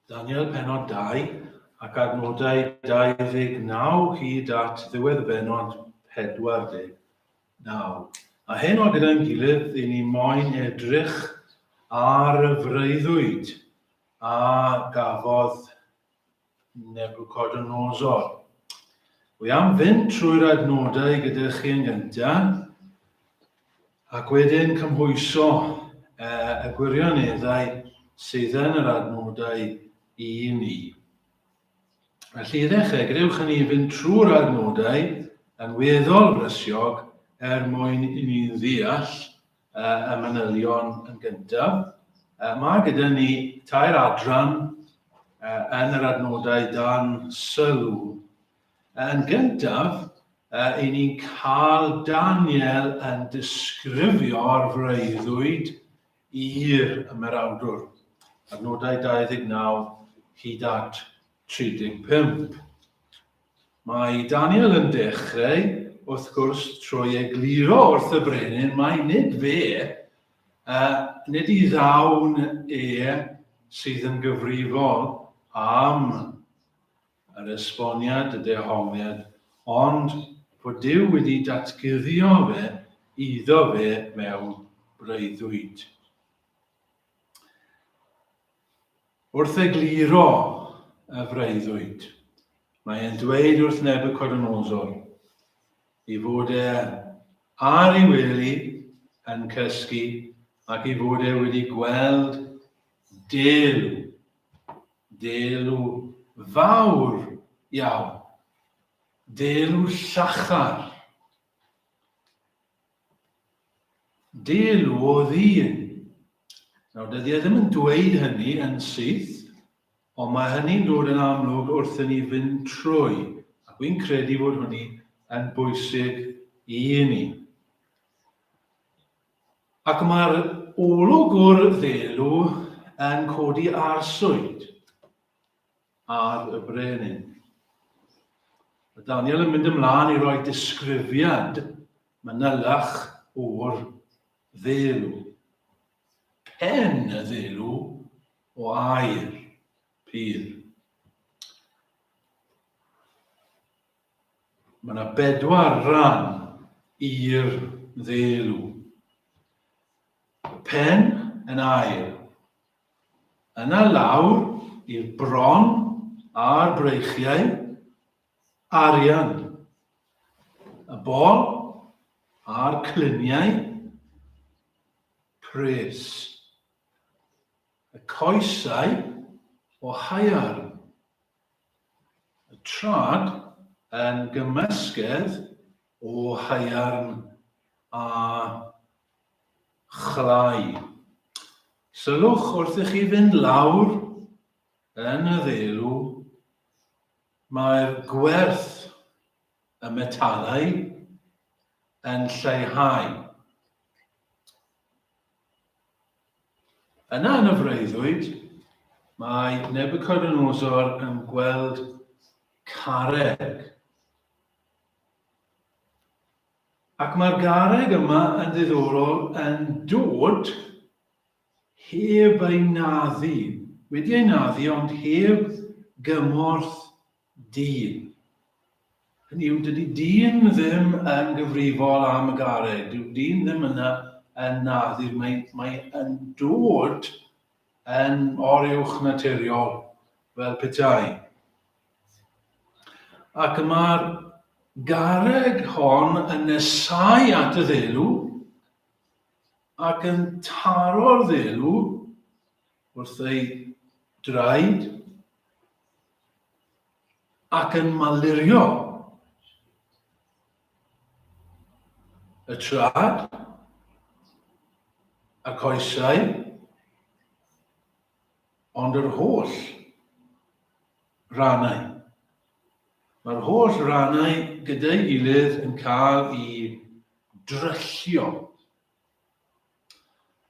Daniel penod 2 ac adnodau 29 hyd at ddiwedd y bennod 49. A heno gyda'n gilydd, i ni moyn edrych ar y freuddwyd a gafodd Nebuchadnezzar. Wi am fynd trwy'r adnodau gyda chi yn gyntaf, ac wedyn cymhwyso y gwirioneddau sydd yn yr adnodau i ni. Felly i ddechrau, gadewch i ni fynd trwy'r adnodau yn weddol frysiog er mwyn i ni ddeall y manylion yn gyntaf. Mae gyda ni tair adran yn yr adnodau dan sylw. Yn gyntaf, i ni'n cael Daniel yn disgrifio'r freuddwyd i'r ymerawdwr. Adnodau 29 hyd at 35. Mae Daniel yn dechrau, wrth gwrs, trwy egluro wrth y brenin mai nid fe, uh, nid i ddawn e sydd yn gyfrifol am yr esboniad, y dehongliad, ond fod Duw wedi datguddio fe iddo fe mewn breuddwyd. Wrth egluro y freuddwyd, mae e'n dweud wrth Nebuchadnezzar ei fod e ar ei wely yn cysgu ac ei fod e wedi gweld delw, delw fawr iawn, delw llachar. Delw o ddyn. Nawr, dydy e ddim yn dweud hynny yn syth, ond mae hynny'n dod yn amlwg wrth i ni fynd trwy, ac wy'n credu fod hynny yn bwysig i ni. Ac mae'r olwg o'r ddelw yn codi arswyd ar y brenin. Mae Daniel yn mynd ymlaen i roi disgrifiad manylach o'r ddelw. Pen y ddelw o aur pur. Mae yna bedwar rhan i'r ddelw. Y pen yn aur, Yna lawr i'r bron a'r breichiau, arian. Y bol a'r cluniau, pres. Y coesau o haearn. Y trad yn gymysgedd o haearn a chlai. Sylwch wrth i chi fynd lawr yn y ddelw, mae'r gwerth y metalau yn lleihau. Yna yn y freuddwyd, mae Nebuchadnezzar yn gweld carreg. Ac mae'r garreg yma yn ddiddorol yn dod heb ei naddu, wedi ei naddu ond heb gymorth dyn. Hynny yw, dydy dyn ddim yn gyfrifol am y garreg, dyw dyn ddim yna yn naddu, mae, mae yn dod yn oruwch naturiol fel petai. Ac y mae'r garreg hon yn nesáu at y ddelw ac yn taro'r ddelw wrth ei draed ac yn malurio y trad y coesau ond yr holl rannau. Mae'r holl rannau gyda'i gilydd yn cael eu dryllio.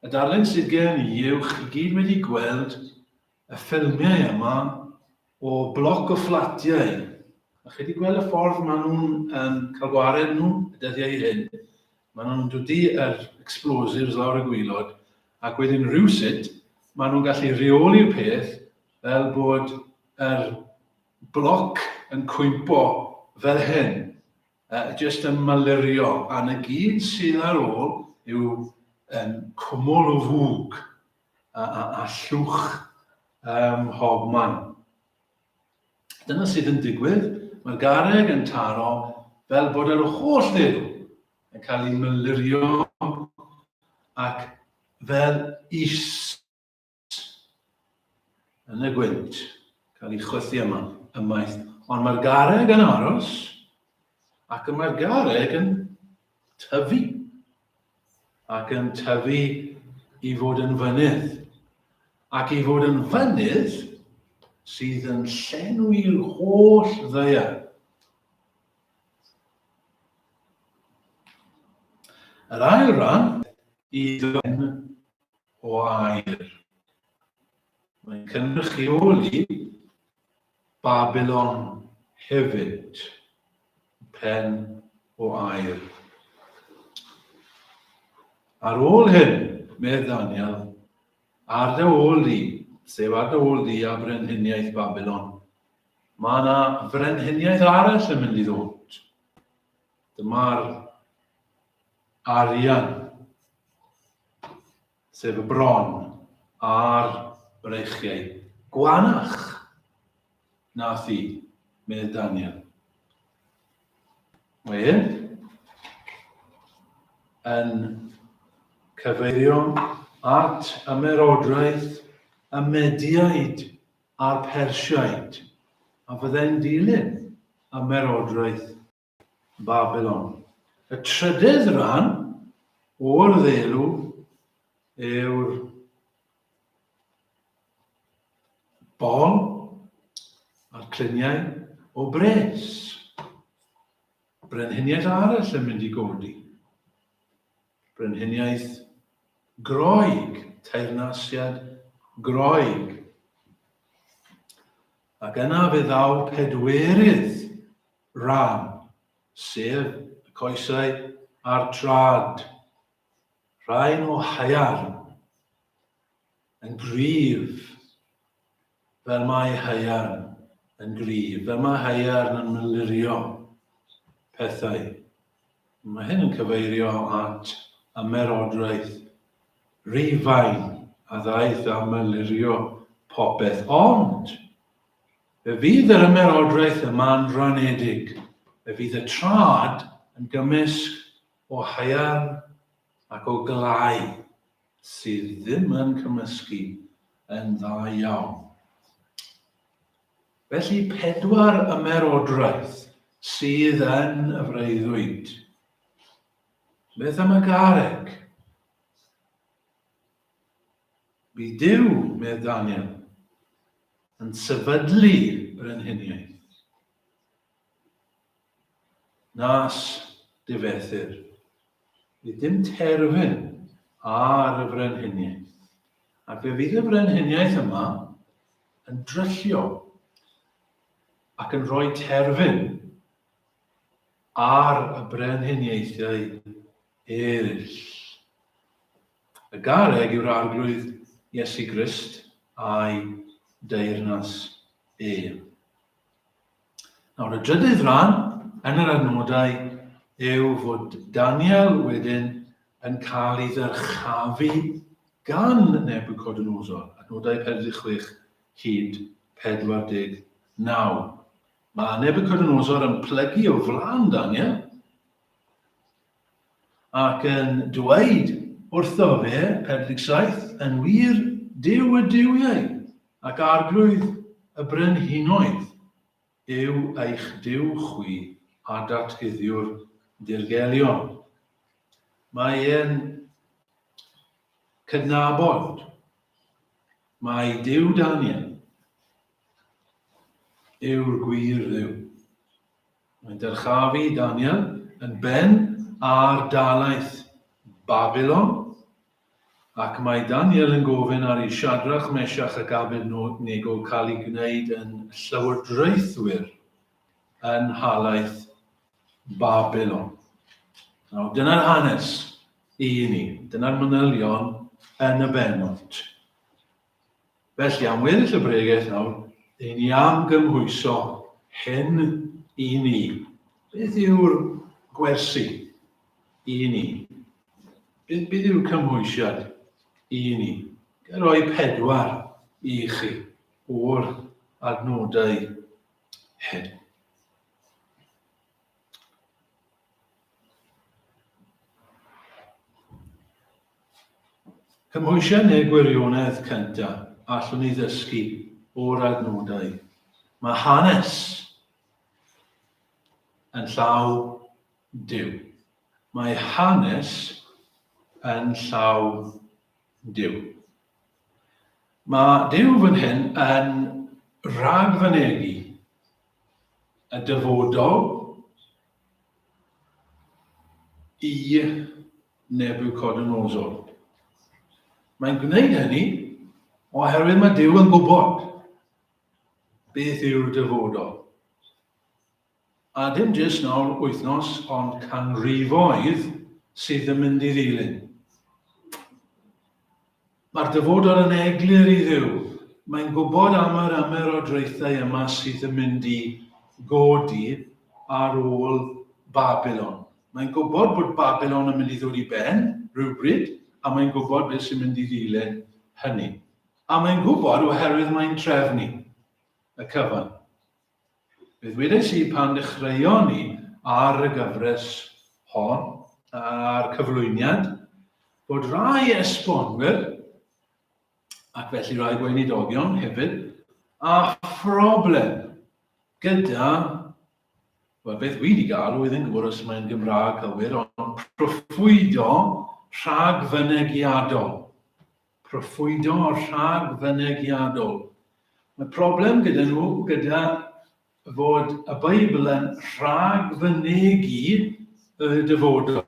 Y darlun sydd gen i yw chi gyd wedi gweld y ffilmiau yma o bloc o fflatiau. A chi wedi gweld y ffordd maen nhw'n um, cael gwared nhw y dyddiau hyn. Maen nhw'n dod yr explosives lawr y gwylod ac wedyn rhywsut maen nhw'n gallu rheoli'r peth. fel bod yr bloc yn cwympo fel hyn, jyst yn malurio, a 'na gyd sydd ar ôl yw um, cwmwl o fwg a, a, a llwch ym mhob man. Dyna sydd yn digwydd, mae'r garreg yn taro fel bod yr holl ddelw yn cael ei mylirio ac fel is yn y gwynt, cael ei chwythu yma, ymaith. Ond mae'r garreg yn aros, ac mae'r garreg yn tyfu, ac yn tyfu i fod yn fynydd. Ac i fod yn fynydd sydd yn llenwi'r holl ddaear. Yr ail ran i ddyn o air. Mae'n cynrychioli Babylon hefyd, pen o air. Ar ôl hyn, medd Daniel, ar dy ôl di, sef ar dy ôl di a brenhiniaeth Babylon, mae yna frenhiniaeth arall yn mynd i ddod. Dyma'r arian, sef y bron a'r breichiau gwanach na thi, medd Daniel. Mae hyn yn cyfeirio at ymerodraeth y Mediaid a'r Persiaid a fyddai'n dilyn ymerodraeth Babylon. Y trydydd rhan o'r ddelw yw'r bol a'r cluniau o bres. Brenhiniaeth arall yn mynd i godi. Brenhiniaeth Groeg, teyrnasiad Groeg. Ac yna fe ddaw pedwerydd ran, sef y coesau a'r trad, rhain o haearn, yn gryf, fel mae haearn yn gryf, fel mae haearn yn mylirio pethau. Mae hyn yn cyfeirio at ymerodraeth Rufain a ddaeth a mylirio popeth, ond Fe fydd yr ymerodraeth yma'n ranedig. Fe fydd y trad yn gymysg o haearn ac o glai sydd ddim yn cymysgu yn dda iawn. Felly pedwar ymerodraeth sydd yn y freuddwyd. Beth am y garreg? Bydd Duw, medd Daniel, yn sefydlu brenhiniaeth. Nas difethyr. Bydd dim terfyn ar y frenhiniaeth. Ac fe fydd y frenhiniaeth yma yn dryllio ac yn rhoi terfyn ar y brenhiniaethau eraill. Y garreg yw'r Arglwydd Iesu Grist a'i deyrnas ef. Nawr, y drydydd rhan yn yr adnodau yw fod Daniel wedyn yn cael ei ddyrchafu gan Nebuchadnezzar, adnodau 46 hyd 49. Mae Nebuchadnezzar yn plygu o flaen Daniel ac yn dweud wrtho fe, 47, yn wir, Duw y duwiau ac arglwydd y brenhinoedd yw eich Duw chwi a datguddiwr dirgelion. Mae e'n cydnabod mai Duw Daniel yw'r gwir Dduw. Mae'n dyrchafu Daniel yn ben ar dalaith Babilon, ac mae Daniel yn gofyn ar i Shadrach, Meshach ac Abednego cael eu gwneud yn llywodraethwyr yn nhalaith Babilon. Nawr, dyna'r hanes i ni. Dyna'r manylion yn y bennod. Felly, am weddill y bregeth nawr, i ni am gymhwyso hyn i ni. Beth yw'r gwersi i ni? Beth, beth yw'r cymhwysiad i ni? Ga roi pedwar i chi o'r adnodau hyn. Cymhwysiad neu gwirionedd cyntaf allwn ni ddysgu o'r adnodau. Mae hanes yn llaw Duw. Mae hanes yn llaw Duw. Mae Duw fan hyn yn rhagfynegi y dyfodol i Nebuchodonosor. Mae'n gwneud hynny oherwydd mae Duw yn gwybod beth yw'r dyfodol. A dim jyst nawr wythnos, ond canrifoedd sydd yn mynd i ddilyn. Mae'r dyfodol yn eglur i Dduw. Mae'n gwybod am yr ymerodraethau yma sydd yn mynd i godi ar ôl Babilon. Mae'n gwybod bod Babilon yn mynd i ddod i ben rhywbryd, a mae'n gwybod beth sy'n mynd i ddilyn hynny. A mae'n gwybod oherwydd mae'n trefnu y cyfan. Fe ddwedes i pan ddechreuon ni ar y gyfres hon, a'r cyflwyniad, bod rai esbonwyr, ac felly rai gweinidogion hefyd, â phroblem gyda, wel beth wi wedi galw, wi ddim yn gwybod os mae'n Gymraeg cywir, ond proffwydo rhagfynegiadol. Proffwydo rhagfynegiadol. Mae problem gyda nhw gyda fod y Beibl yn rhagfynegi y dyfodol.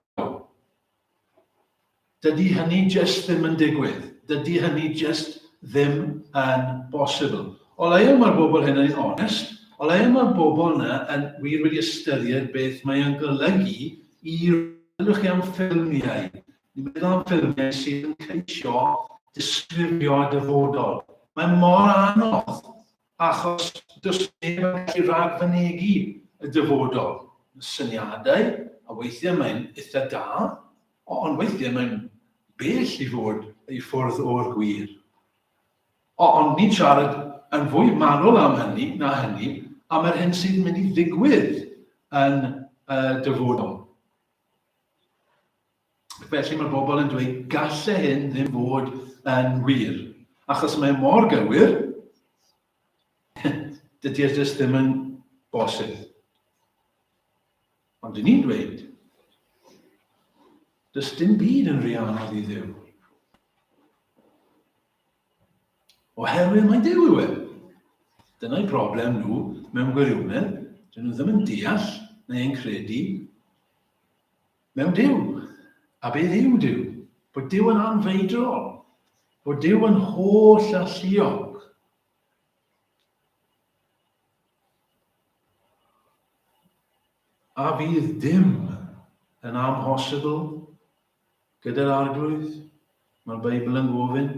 Dydy hynny jyst ddim yn digwydd. Dydy hynny jyst ddim yn bosibl. O leia mae'r bobl hyn yn onest, o leia mae'r bobl yna yn wir wedi ystyried beth mae yn golygu i... Meddylwch chi am ffilmiau, Ni'n meddwl am ffilmiau sydd yn ceisio disgrifio y dyfodol. Mae mor anodd achos does neb yn gallu rhagfynegi y dyfodol. Y syniadau, a weithiau mae'n eitha da, ond weithiau mae'n bell i fod i ffwrdd o'r gwir. Ond ni'n siarad yn fwy manwl am hynny na hynny, am yr hyn sydd yn mynd i ddigwydd yn y dyfodol. Felly mae'r bobl yn dweud galle hyn ddim fod yn wir. Achos mae mor gywir, dydy e jyst ddim yn bosib. Ond dyn ni'n dweud, does dim byd yn rhy anodd i Dduw. Oherwydd mae Duw yw e. Dyna'i broblem nhw mewn gwirionedd. Dyn nhw ddim yn deall neu yn credu mewn Duw. A beth yw Duw? Bod Duw yn anfeidrol. Bod Duw yn holl alluog. A fydd dim yn amhosibl gyda'r Arglwydd? Mae'r Beibl yn gofyn.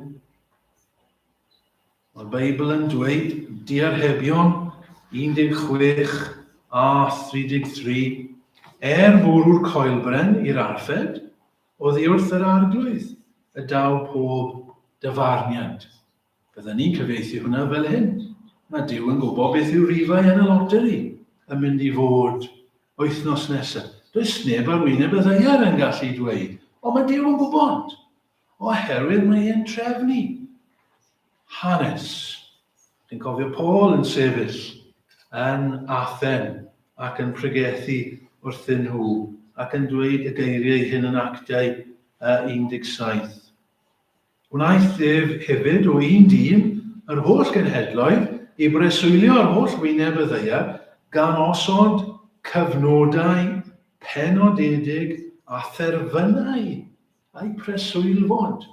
Mae'r Beibl yn dweud diarhebion 16 a 33 er fwrw'r coelbren i'r arffed, oddi wrth yr Arglwydd y daw pob dyfarniad. Bydden ni'n cyfieithu hwnna fel hyn, Mae Duw yn gwybod beth yw rifau yn y loteri yn mynd i fod wythnos nesaf. Does neb ar wyneb y ddaear yn gallu dweud, ond mae Duw yn gwybod, oherwydd mae e'n trefnu hanes. Chi'n cofio Paul yn sefyll yn Athen ac yn pregethu wrthyn nhw ac yn dweud y geiriau hyn yn Actau 17. Gwnaeth ef hefyd o un dyn yr holl genhedloedd i breswylio ar holl wyneb y ddaear, gan osod cyfnodau penodedig a therfynau a'u preswylfod.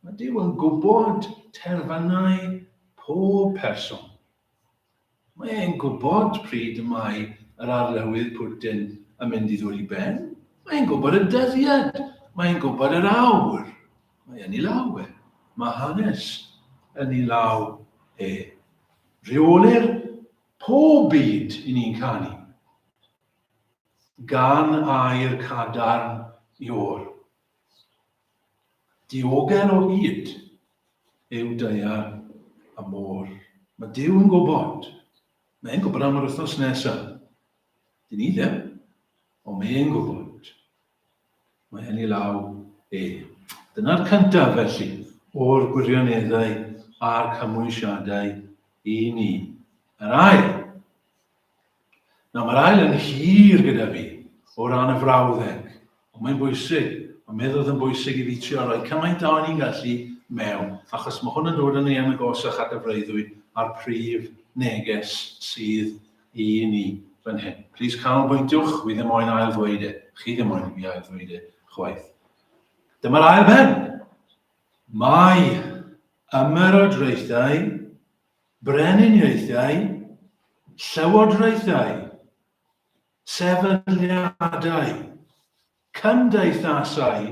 Mae Duw yn gwybod terfynau pob person. Mae e'n gwybod pryd y mae yr Arlywydd Putin yn mynd i ddod i ben. Mae e'n gwybod y dyddiad. Mae e'n gwybod yr awr. Mae yn ei law e. Mae hanes yn ei law e. Rheolir pob byd i ni'n canu gan air cadarn Iôr. Diogel o hyd yw daear a môr. Mae Duw yn gwybod. Mae'n gwybod am yr wythnos nesaf. Dyn ni ddim, ond mae'n gwybod. Mae yn ei law e. Dyna'r cyntaf, felly, o'r gwirioneddau a'r cymwysiadau i ni. Yr ail. Nawr, mae'r ail yn hir gyda fi o ran y frawddeg, ond mae'n bwysig. Mae'n meddwl yn bwysig i fi trio rhoi cymaint a o'n i'n gallu mewn, achos mae hwn yn dod yn ei yn agosach at y freuddwyd a'r prif neges sydd i ni fan hyn. Plis canolbwyntiwch, wi ddim moyn ail ddweud e. Chi ddim moyn i fi ail ddweud e chwaith. Dyma'r ail ben. Mae ymerodraethau, breniniaethau, llywodraethau, sefydliadau, cymdeithasau,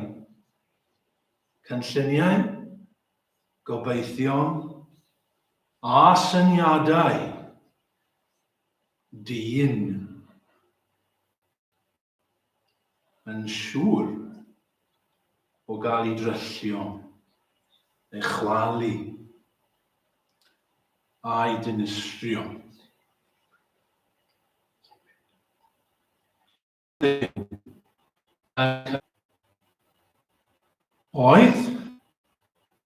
cynlluniau, gobeithion a syniadau dyn yn siŵr o gael ei dryllio neu chwalu a'i dinistrio. Oedd,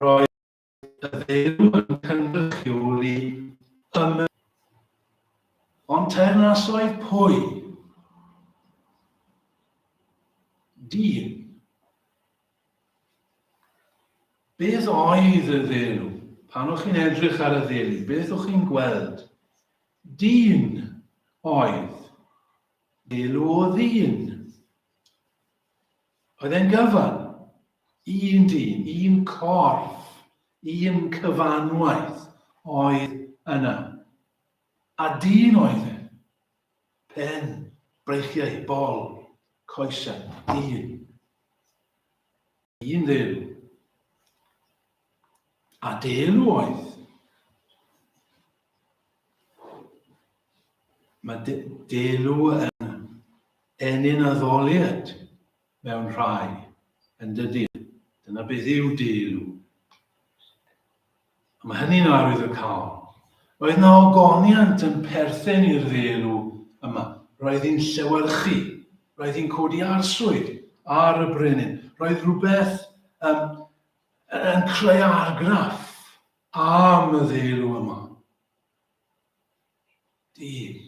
roedd y ddelw yn cynrychioli ym Ond teyrnasoedd pwy? Dyn. Beth oedd y ddelw? Pan o'ch chi'n edrych ar y ddelw, beth o'ch chi'n gweld? Dyn oedd. Delw o ddyn. Oedd e'n gyfan. Un dyn, un corff, un cyfanwaith oedd yna. A dyn oedd e. Pen, breichiau, bol, coesau, dyn. Un ddelw. A delw oedd. Mae delw yn ennyn addoliad mewn rhai, yn dydy? Dyna beth yw delw. A mae hynny'n arwydd o cael. Roedd na ogoniant yn perthyn i'r ddelw yma. Roedd hi'n llewyrchu. Roedd hi'n codi arswyd ar y brenin. Roedd rhywbeth um, yn creu argraff am y ddelw yma. Dyn.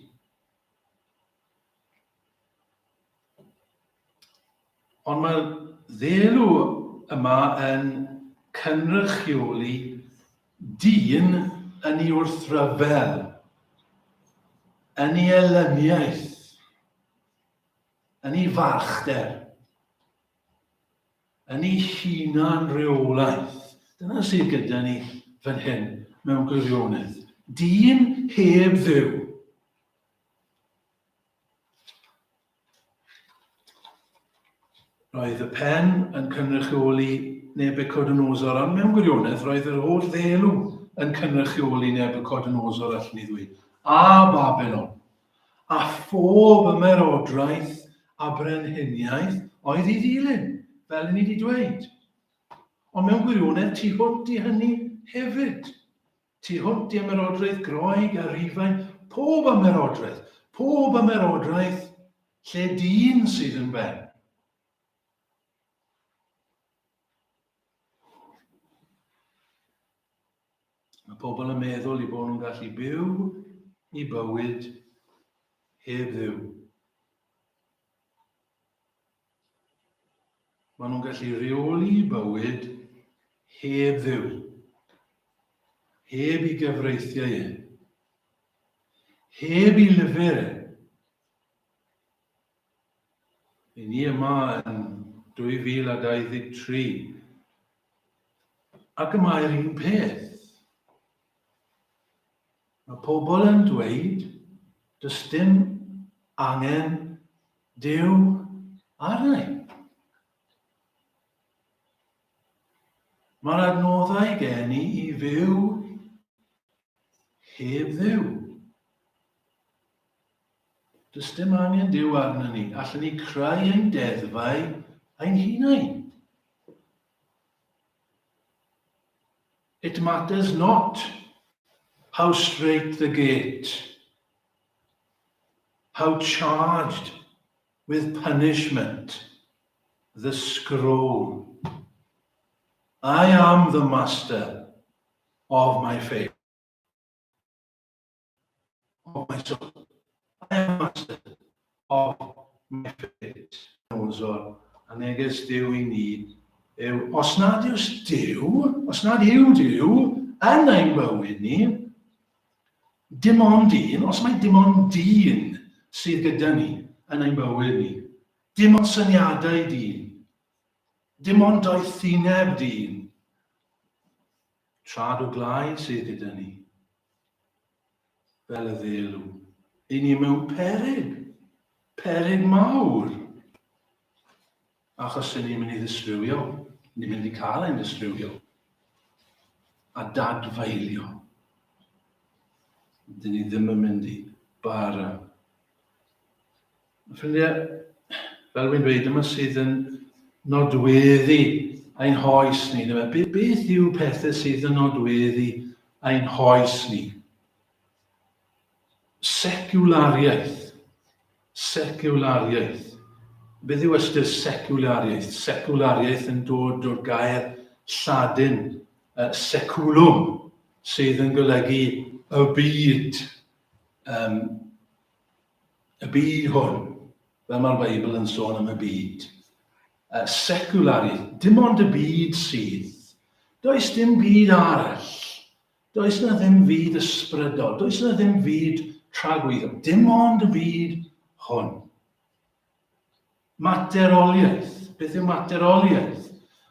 Ond mae'r ddelw yma yn cynrychioli dyn yn ei wrthryfel, yn ei elyniaeth, yn ei farchder. Yn ei hunan reolaeth. Dyna sydd gyda ni fan hyn mewn gwirionedd. Dyn heb Dduw. Roedd y pen yn cynrychioli Nebuchadnezzar, ond mewn gwirionedd roedd yr holl ddelw yn cynrychioli Nebuchadnezzar, allwn ni ddweud, a Babylon. A phob ymerodraeth a brenhiniaeth oedd i ddilyn, fel i ni wedi dweud. Ond mewn gwirionedd, tu hwnt i hynny hefyd. Tu hwnt i ymerodraeth Groeg a Rufain, pob ymerodraeth, pob ymerodraeth lle dyn sydd yn ben. Mae pobl yn meddwl i bod nhw'n gallu byw i bywyd heb Dduw. Maen nhw'n gallu rheoli bywyd heb Dduw. Heb i gyfreithiau e. Heb i lyfr e. I ni yma yn 2023, ac y mae'r un peth. Mae pobl yn dweud, does dim angen Duw arna i. Mae'r adnoddau gen i i fyw heb Dduw. Does dim angen Duw arnon ni. Allwn ni creu ein deddfau ein hunain. It matters not how straight the gate, how charged with punishment the scroll. I am the master of my fate. Of my soul. I am master of my fate. Nosor, a neges Duw i ni yw, os nad yw Duw, os nad yw Duw yn ein bywyd ni, dim ond un, os mae dim ond dyn sydd gyda ni yn ein bywyd ni, dim ond syniadau dyn, dim ond doethineb dyn, Trad o glai sydd gyda ni, fel y ddelw. I ni mewn peryg, peryg mawr. Achos sy'n ni'n mynd i ddisgrifio, ni'n mynd i cael ein disgrifio a dadfaelio. Dyn ni ddim yn mynd i bara. Ffrindiau, fel wy'n dweud, dyma sydd yn nodweddu ein hoes ni. Dyma, beth yw pethau sydd yn nodweddu ein hoes ni? Seciwlariaeth. Seciwlariaeth. Beth yw ystyr seciwlariaeth? Seciwlariaeth yn dod o'r gair Lladin, uh, seculum, sydd yn golygu y byd. Um, y byd hwn, fel mae'r Beibl yn sôn am y byd, uh, secwlariaeth, dim ond y byd sydd. Does dim byd arall. Does na ddim fyd ysbrydol. Does na ddim fyd tragwyddol. Dim ond y byd hwn. Materoliaeth. Beth yw materoliaeth?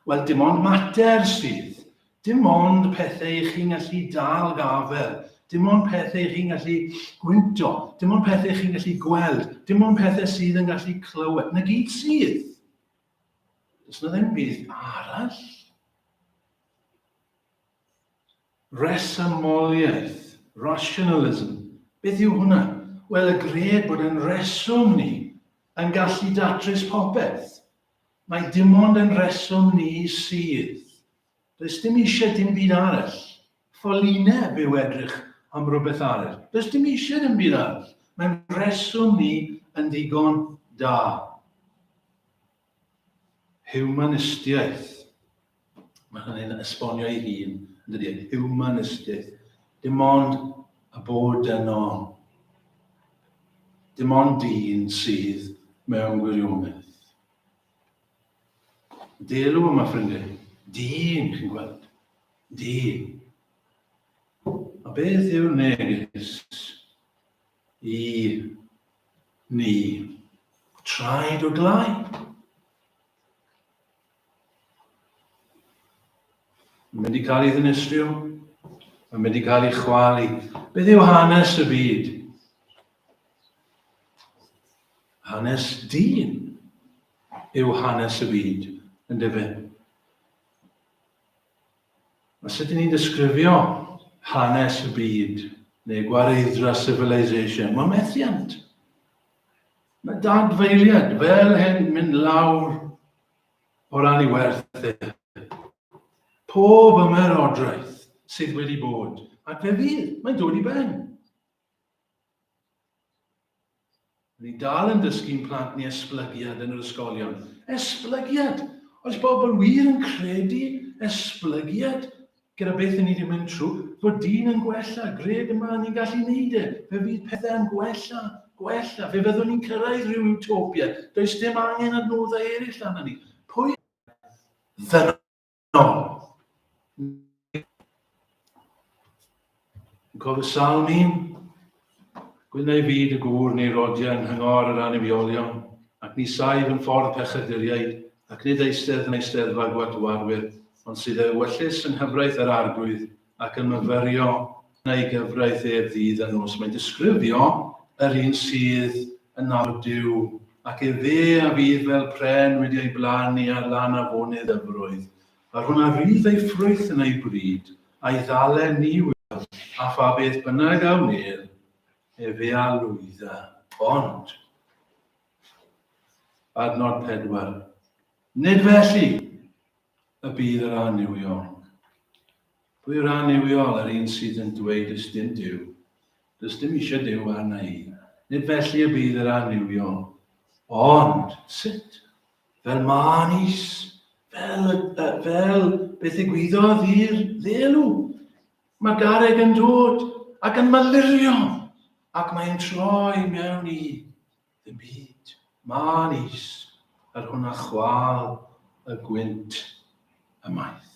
Wel, dim ond mater sydd. Dim ond pethau i chi'n gallu dal gafel. Dim ond pethau i chi'n gallu gwynto. Dim ond pethau i chi'n gallu gweld. Dim ond pethau sydd yn gallu clywed. Na gyd sydd. Does na ddim byd arall. Rhesymoliaeth, rationalism. Beth yw hwnna? Wel, y gred bod yn rheswm ni yn gallu datrys popeth. Mae dim ond yn rheswm ni sydd. Does dim eisiau dim byd arall. Ffolineb yw edrych am rhywbeth arall. Does dim eisiau dim byd arall. Mae'n rheswm ni yn ddigon da. Humanistiaeth. Mae hynny'n esbonio ei hun, yn dydy, e? Humanistiaeth. Dim ond y bod dynol. Dim ond dyn sydd mewn gwirionedd. Delw yma, ffrindiau. Dyn, chi'n gweld. Dyn. A beth yw'r neges i ni? Traed o glai. Mae'n mynd i cael ei ddinistrio. Mae'n mynd i cael ei chwalu. Beth yw hanes y byd? Hanes dyn yw hanes y byd, yn dyfe? A sut ni'n disgrifio hanes y byd, neu gwareiddra civilization? Mae'n methiant. Mae dadfeiliad fel hyn mynd lawr o ran ei werth e. Pob ymerodraeth sydd wedi bod, ac fe fydd, mae'n dod i ben. Ni dal yn dysgu'n plant ni esblygiad yn yr ysgolion. Esblygiad! Oes bobl wir yn credu esblygiad? Gyda beth ni wedi mynd trwy, fod dyn yn gwella, gred yma, ni'n gallu neud e, fe fydd pethau yn gwella, gwella, fe fyddwn ni'n cyrraedd rhyw utopia, does dim angen adnoddau eraill arno ni. Pwy ddynol? Yn cofio Salm 1? Gwyn ei fyd y gŵr neu rodia yng nghyngor yr anifiolion, ac ni saif yn ffordd pechaduriaid, ac nid eistedd yn eisteddfa gwatwarwyr, ond sydd ewyllys yng nghyfraith yr Arglwydd, ac yn myfyrio yn ei gyfraith ef ddydd a nos. Mae'n disgrifio yr un sydd yn nabod Duw, ac efe a fydd fel pren wedi ei blannu ar lan afonydd dyfroedd. Yr hwn a rydd ei ffrwyth yn ei bryd, a'i ddalen ni wyl, a pha beth bynnag a wneir, efe a lwydda. Ond, adnod 4, nid felly y bydd yr annuwiol. Pwy yw'r annuwiol? Yr un sydd yn dweud, Does dim Duw. Does dim eisiau Duw arna i. Nid felly y bydd yr annuwiol. Ond, sut? Fel mân is, fel, fel beth ddigwyddodd i'r ddelw. Mae'r garreg yn dod ac yn malurio ac mae'n troi mewn i ddim byd. Mân is, yr hwn a chwâl y gwynt ymaith.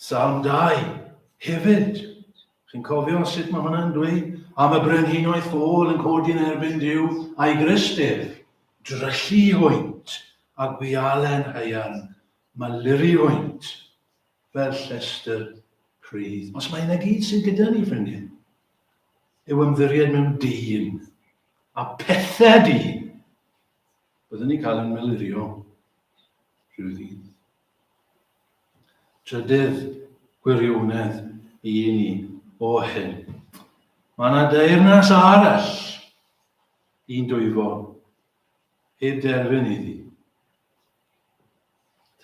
Salm 2, hefyd. Chi'n cofio sut mae hwnna'n dweud? Am y brenhinoedd ffôl yn codi yn erbyn Duw a'i grist ef. Dryllu hwynt a gwialen haearn, maluri hwynt fel llestr pridd. Os mae yna gyd sydd gyda ni, ffrindiau, yw ymddiried mewn dyn a pethau dyn, byddwn ni'n cael ein malurio rhyw ddydd. Trydydd gwirionedd i ni o hyn. Mae yna deyrnas arall i'n dwyfo, heb derfyn iddi.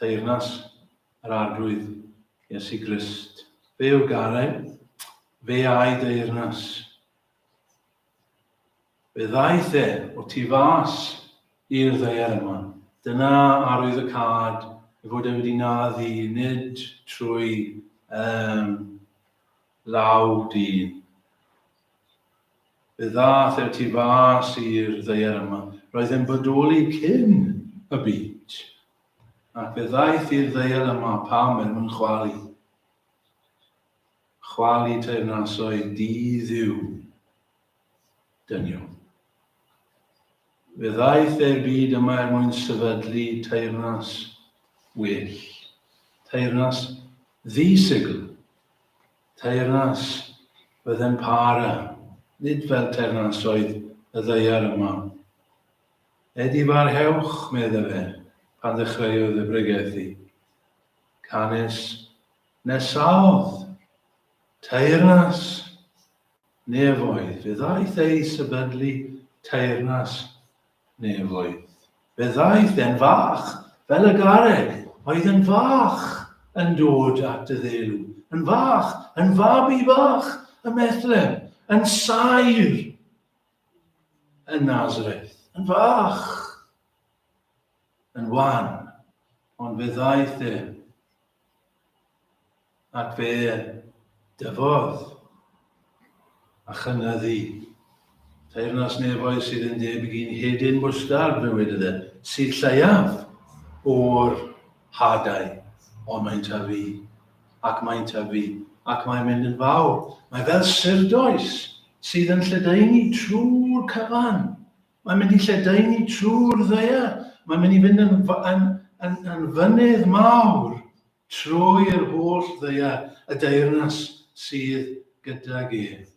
Teyrnas yr Arglwydd Iesu Grist. Fe yw'r garreg, fe a'i deyrnas. Fe ddaeth e o tu fas i'r ddaear yma. Dyna arwydd y cad ei fod e wedi naddu nid trwy um, law dyn. Fe ddaeth e o tu fas i'r ddaear yma. Roedd e'n bodoli cyn y byd. Ac fe ddaeth i'r ddaear yma pam er mwyn chwalu. Chwalu teyrnasoedd di-dduw dynion. Fe ddaeth e'r byd yma er mwyn sefydlu teyrnas well, teyrnas ddi-sigl, teyrnas fydde'n para, nid fel teyrnasoedd y ddaear yma. Edifarhewch, medde fe, pan ddechreuodd y bregethu. Canys nesaodd teyrnas nefoedd. Fe ddaeth ei sefydlu teyrnas nefoedd. Fe ddaeth e'n fach, fel y garreg, oedd yn fach yn dod at y ddelw, yn fach, yn fabi bach ym Methlehem, yn saer yn Nazareth, yn fach, yn wan, ond fe ddaeth e Ac fe dyfodd a chynyddu. Teyrnas nefoedd sydd yn debyg i'n hedyn mwstard, fe wedodd e, sydd lleiaf o'r hadau, ond mae'n tyfu, ac mae'n tyfu, ac mae'n mynd yn fawr. Mae fel surdoes sydd yn lledaenu trwy'r cyfan. Mae'n mynd i lledaenu trwy'r ddaear. Mae'n mynd i fynd yn, yn, yn, yn fynydd mawr trwy'r holl ddaear, y deyrnas sydd gydag ef.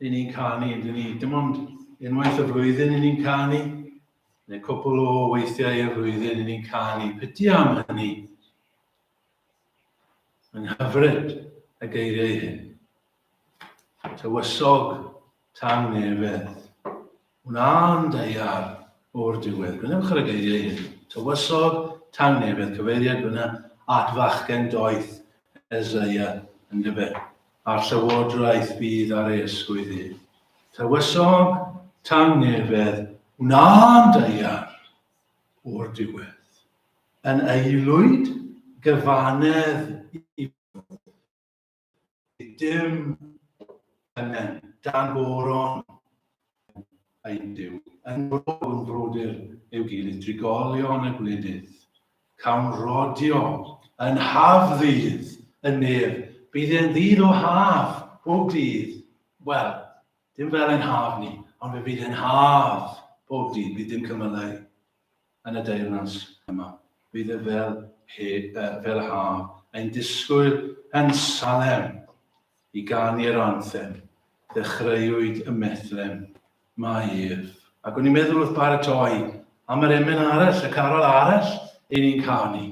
Yn ni'n canu, yn ni, dim ond unwaith y flwyddyn yn ni'n canu, neu cwpl o weithiau y flwyddyn yn ni'n canu. Piti am hynny. Mae'n hyfryd y geiriau hyn. Tywysog tangnefedd. Wna'n daear o'r diwedd. Gwnewch ar y geiriau hyn. Tywysog tangnefedd, cyfeiriad fyna at fachgen doeth Eseia yn dyfe. A'r llywodraeth fydd ar ei ysgwydd ef. Tywysog tangnefedd, wna'n daear o'r diwedd. Yn aelwyd gyfanedd i Dim angen dan goron ein Duw. Yn fro yn frodyr i'w gilydd, drigolion y gwledydd. Cawn rodio yn haf ddydd y nef. Bydd e'n ddydd o haf bob dydd. Wel, dim fel ein haf ni, ond fe fydd e'n haf bob dydd. Bydd dim cymylau yn y deyrnas yma. Bydd e fel, he, uh, fel haf, ein disgwyl yn Salem i ganu'r anthem. Ddechreuwyd ym Methlem, mae ef. Ac o'n i'n meddwl wrth baratoi am yr emyn arall, y carol arall, i ni'n canu,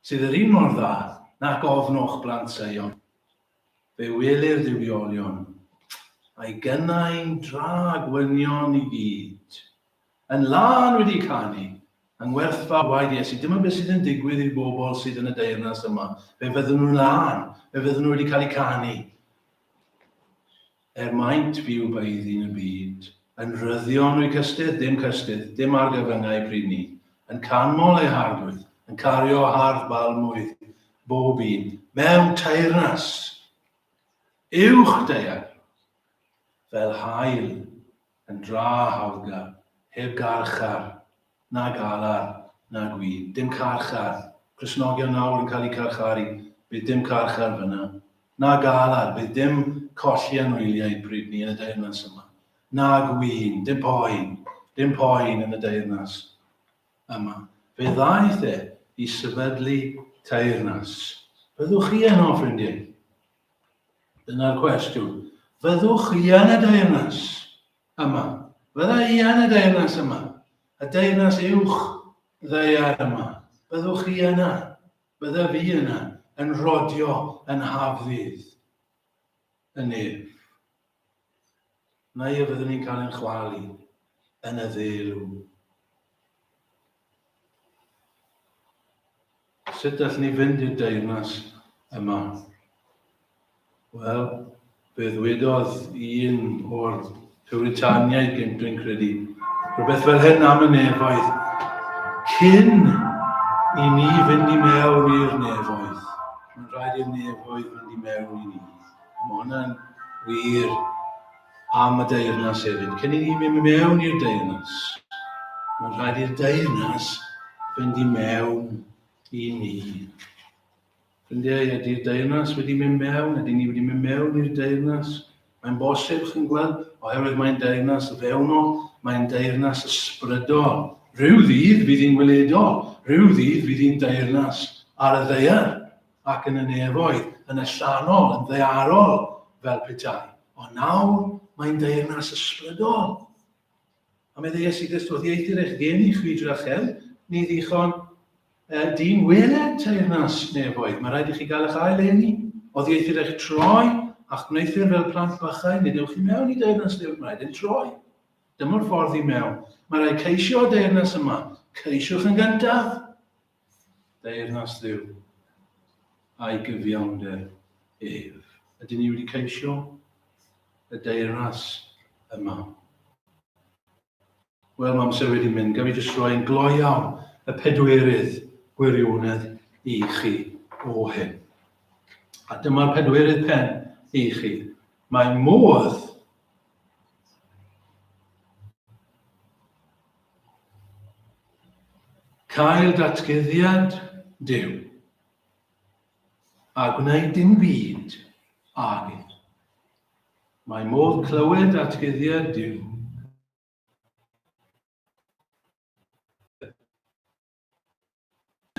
sydd yr un mor dda nac ofnwch blant Seion. Fe welir duwiolion, a'i gynnau'n dra gwynion i gyd. Yn lân wedi canu, yng ngwerthfawr waed Iesu. Dyma beth sydd yn digwydd i'r bobl sydd yn y deyrnas yma. Fe fydden nhw'n lân, fe fydden nhw wedi cael eu canu. Er maint fyw baeddi'n y byd, yn rhyddion o'u cystudd, dim cystudd, dim argyfyngau pryd ni, yn canmol eu harglwydd, yn cario hardd balmwydd bob un, mewn teyrnas uwch daear, fel haul yn dra hawddgar, heb garchar, na galar, na gwin. Dim carchar. Cristnogion nawr yn cael eu carcharu, bydd dim carchar fyna. Na galar, bydd dim colli anwyliaid pryd ni yn y deyrnas yma. Na gwin, dim poen, dim poen yn y deyrnas yma. Fe ddaeth e i sefydlu teyrnas. Fyddwch chi yno, ffrindiau? Dyna'r cwestiwn. Fyddwch chi yn y deyrnas yma? Fydda i yn y deyrnas yma? Y deyrnas uwch ddaear yma? Byddwch chi yna? Bydda fi yna yn rhodio yn hafddydd y nef? Neu a fyddwn ni'n cael ein chwalu yn y ddelw? Sut allwn ni fynd i'r deyrnas yma? Wel, fe ddwedodd un o'r Puritaniaid gynt, dwi'n credu, rhywbeth fel hyn am y nefoedd. Cyn i ni fynd i mewn i'r nefoedd, mae'n rhaid i'r nefoedd fynd i mewn i ni. Mae hwnna'n wir am y deyrnas hefyd. Cyn i ni mynd mewn i'r deyrnas, mae'n rhaid i'r deyrnas fynd i mewn i ni. Ffrindiau, ydy'r deyrnas wedi mynd mewn? Ydy ni wedi mynd mewn i'r deyrnas? Mae'n bosib, chi'n gweld, oherwydd mae'n deyrnas fewnol, mae'n deyrnas ysbrydol. Rhyw ddydd fydd hi'n weledol, rhyw ddydd fydd hi'n deyrnas ar y ddaear. ac yn y nefoedd, yn allanol, yn ddaearol, fel petai. Ond nawr, mae'n deyrnas ysbrydol. A meddai Iesu Grist, wrth ieithr eich geni chwi drachefn, ni ddichon e, dyn weled teyrnas nefoedd. Mae rhaid i chi gael eich ail eni, oddieithr eich troi, a'ch gwneuthur fel plant bachau, nid ewch i mewn i deyrnas Duw, mae rhaid yn troi. Dyma'r ffordd i mewn. Mae rhaid ceisio y deyrnas yma. Ceisiwch yn gyntaf. Deyrnas Dduw a'i gyfiawnder ef. Ydyn ni wedi ceisio y deyrnas yma? Wel, mae amser wedi mynd. Gaf i jyst roi yn gloi iawn y pedwerydd gwirionedd i chi o hyn. A dyma'r pedwerydd pen i chi. Mae modd Cael datguddiad Duw a gwneud dim byd ag ef. Mae modd clywed datguddiad Duw.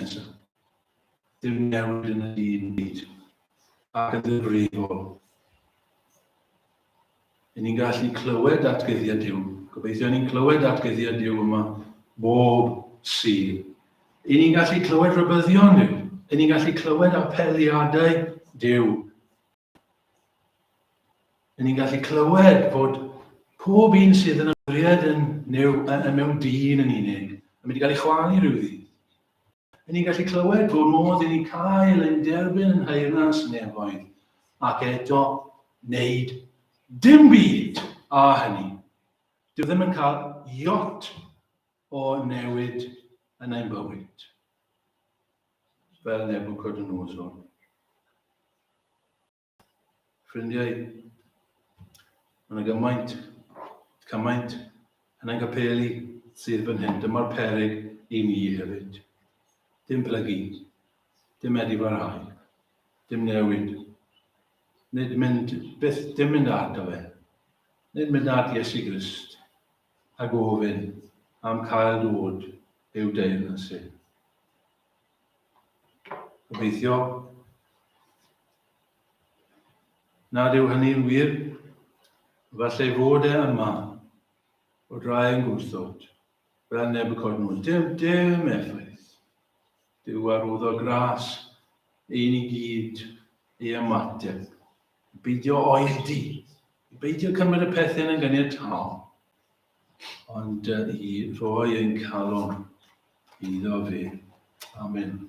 Nesaf. Dim newid yn y dyn byd ac yn ddifrifol. Yn ni'n gallu clywed datguddiad Duw. Gobeithio ni'n clywed datguddiad Duw yma bob Sul. Yn ni'n gallu clywed rhybuddion Duw. Yn ni'n gallu clywed apeliadau Duw. Yn ni'n gallu clywed fod pob un sydd yn ymddiried yn, new, yn, mewn dyn yn unig yn mynd i gael ei chwalu rhyw ddydd. Yn ni'n gallu clywed fod modd i ni cael ein derbyn yn nheyrnas nefoedd ac eto wneud dim byd â hynny. Dyw ddim yn cael iot o newid yn ein bywyd. Fel Nebuchadnezzar. Ffrindiau, mae yna gymaint, cymaint yn ein capeli sydd fan hyn. Dyma'r peryg i ni hefyd. Dim plygu, dim edifarhau, dim newid. Nid mynd, byth, dim mynd ato fe. Nid mynd at Iesu Grist a gofyn am cael dod i'w deyrnas e. Gobeithio nad yw hynny'n wir. Falle fod e yma, bod rai yn gwrthod, fel Nebuchadnezzar. Dim, dim effaith. Duw a roddo gras i ni gyd i ymateb. Beidio oedi, i beidio cymryd y pethau yn gyniataol, ond i roi ein calon iddo fe. Amen.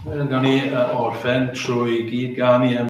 Wel, gawn ni orffen trwy gyd ganu am